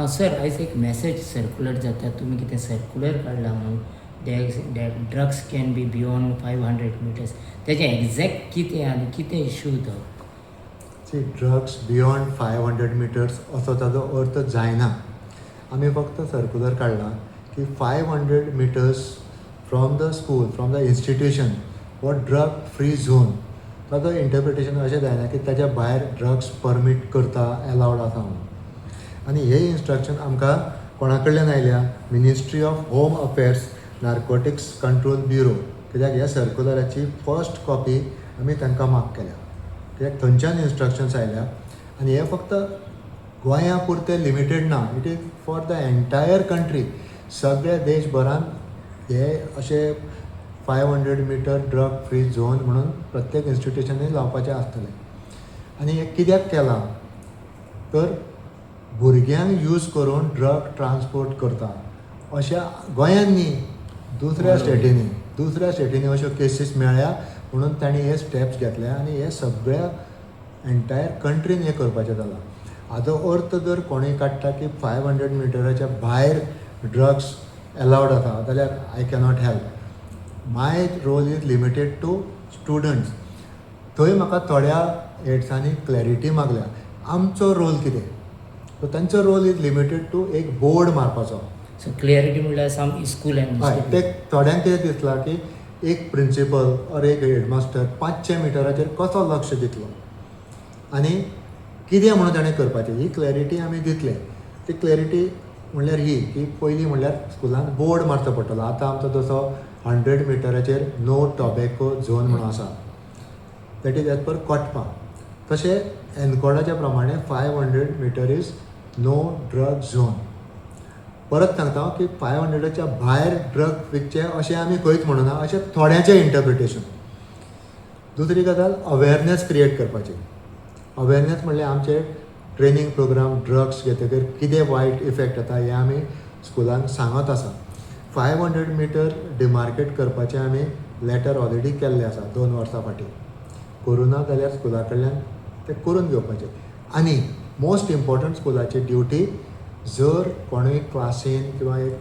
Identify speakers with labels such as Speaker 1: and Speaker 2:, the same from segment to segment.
Speaker 1: Sir, आयज एक message circular जाता, तुमी कितें सर्कुलर काडला म्हणून, that drugs can be beyond 500 meters. तेजें एग्जॅक्ट कितें आनी कितें इशू तो?
Speaker 2: See, drugs beyond 500 meters असो ताजो अर्थ जायना. आमी फक्त सर्कुलर काडला की 500 meters from the school, from the institution हो ड्रग फ्री झोन. ताजो इंटरप्रिटेशन अशें जायना की ताज्या भायर ड्रग्स परमीट करता, एलावड आसा म्हणून. आनी हे इन्स्ट्रक्शन आमकां कोणा कडल्यान आयल्या? Ministry of Home Affairs, Narcotics Control Bureau. कित्याक ह्या सर्कुलराची फर्स्ट कॉपी आमी तांकां मार्क केल्या, कित्याक थंयच्यान इन्स्ट्रक्शन्स आयल्या. आनी हे फक्त गोंया पुरतें लिमिटेड ना, it is for the entire country. सगळ्या देशभरान हे अशे 500 meter drug free zone म्हणून प्रत्येक इन्स्टिट्युशनांनी लावपाचें आसतलें. आनी हें कित्याक केलां तर भुरग्यांक यूज करून ड्रग ट्रान्सपोर्ट करता अशा गोंयान न्ही, दुसऱ्या स्टेटींनी, दुसऱ्या स्टेटींनी अश्यो केसीस मेळ्ळ्या म्हणून तांणी हे स्टेप्स घेतले. आनी हे सगळ्या एंटायर कंट्रीन हें करपाचें जालां. हाजो अर्थ जर कोणूय काडटा की 500 मिटराच्या भायर ड्रग्स एलावड आसा जाल्यार I cannot help. My role is limited to students. थंय म्हाका थोड्या हेड्सांनी क्लॅरिटी मागल्या, आमचो रोल कितें. सो तांचो रोल is limited to एक बोर्ड मारपाचो.
Speaker 1: सो क्लियरिटी म्हणल्यार सम स्कूल एंड
Speaker 2: हय, ते थोड्यांक कितें दिसलां की एक प्रिंसिपल ऑर एक हेडमास्टर 500 मिटराचेर कसो लक्ष दितलो आनी कितें म्हणून ताणें करपाचें. ही क्लॅरिटी आमी दितले. ती क्लॅरिटी म्हणल्यार ही की पयलीं म्हणल्यार स्कुलान बोर्ड मारचो पडटलो. आतां आमचो जसो 100 मिटराचेर नो टोबॅको झोन म्हणून आसा, that is as per COTPA. तशें एनकोडाच्या प्रमाणे 500 meter is no drug zone. परत सांगता की 500च्या भायर ड्रग विकचे अशें आमी खंयच म्हणना, अशें थोड्यांचें इंटरप्रिटेशन. दुसरी गजाल, अवेरनेस क्रिएट करपाची. अवेरनेस म्हणल्यार आमचे ट्रेनींग प्रोग्राम, ड्रग्स घेतकीर कितें वायट इफेक्ट जाता हें आमी स्कुलान सांगत आसा. 500 मिटर डिमार्केट करपाचें आमी लेटर ऑलरेडी केल्लें आसा 2 वर्सां फाटीं. करूं ना जाल्यार स्कुला कडल्यान तें करून घेवपाचें. आनी मोस्ट इम्पॉर्टंट, स्कुलाची ड्युटी, जर कोणूय क्लासीन किंवा एक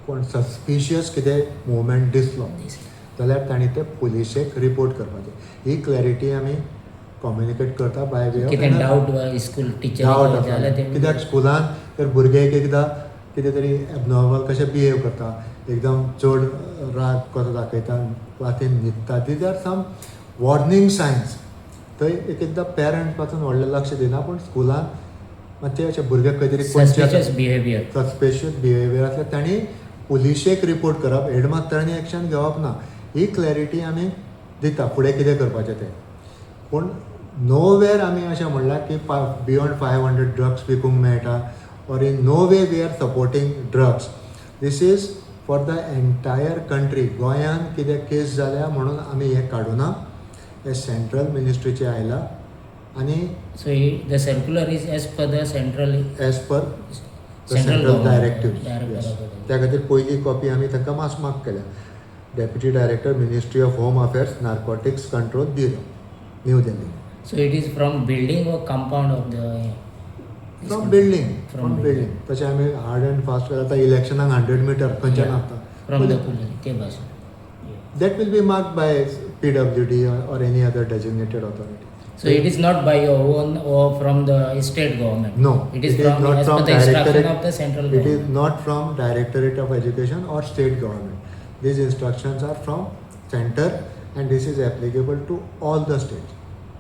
Speaker 2: कोण सस्पिशियस कितें मुवमेंट दिसलो जाल्यार तांणी ते पुलिशेक रिपोर्ट करपाचें. ही क्लॅरिटी आमी कम्युनिकेट करता बाय वे
Speaker 1: कितें डावट स्कूल टिचर
Speaker 2: डावट आसा.
Speaker 1: जाल्यार ते
Speaker 2: कित्याक स्कुलान तर भुरगे एक एकदां कितें तरी एबनॉर्मल कशें बिहेव करता, एकदम चड राग कसो दाखयता, क्लासीन न्हिदता, these are some warning signs. थंय एक एकदां पेरंट्स पासून व्हडलें लक्ष दिना, पूण स्कुलान मातशें अशें भुरग्याक खंय तरी
Speaker 1: सस्पिशियस बिहेवियर.
Speaker 2: सस्पिशियस बिहेवियर आसल्यार तांणी पुलिशेक रिपोर्ट करप, हेडमास्टरांनी एक्शन घेवप ना. ही क्लॅरिटी आमी दिता फुडें कितें करपाचें तें. पूण नो वेर आमी अशें म्हणलां की बियोंड 500 ड्रग्स विकूंक मेळटा or in no way we are supporting drugs. This is for the entire country. गोंयान कितें केस जाल्या म्हणून आमी हें काडुना. हें सेंट्रल मिनिस्ट्रीचें आयलां आनी
Speaker 1: So the circular is as per the central
Speaker 2: as per
Speaker 1: central
Speaker 2: central
Speaker 1: government
Speaker 2: directive.
Speaker 1: Directive.
Speaker 2: त्या खातीर पयली कॉपी आमी तांकां मास मार्क केल्या. Deputy Director, Ministry of Home Affairs, Narcotics Control Bureau, New Delhi.
Speaker 1: So it is from building or compound of the
Speaker 2: from building.
Speaker 1: From
Speaker 2: from building. तशें आमी hard and fast आतां इलेक्शनाक 100 मिटर खंयच्यान आसता.
Speaker 1: From the ते भाशेन.
Speaker 2: That will be marked by PWD or any other designated authority.
Speaker 1: So it is not by your own or from the state government?
Speaker 2: No,
Speaker 1: It is from
Speaker 2: not
Speaker 1: as
Speaker 2: from
Speaker 1: per the instruction
Speaker 2: Directorate.
Speaker 1: of the central
Speaker 2: It is
Speaker 1: government.
Speaker 2: Not from Directorate of Education or state government. These instructions are from center and this is applicable to all the states.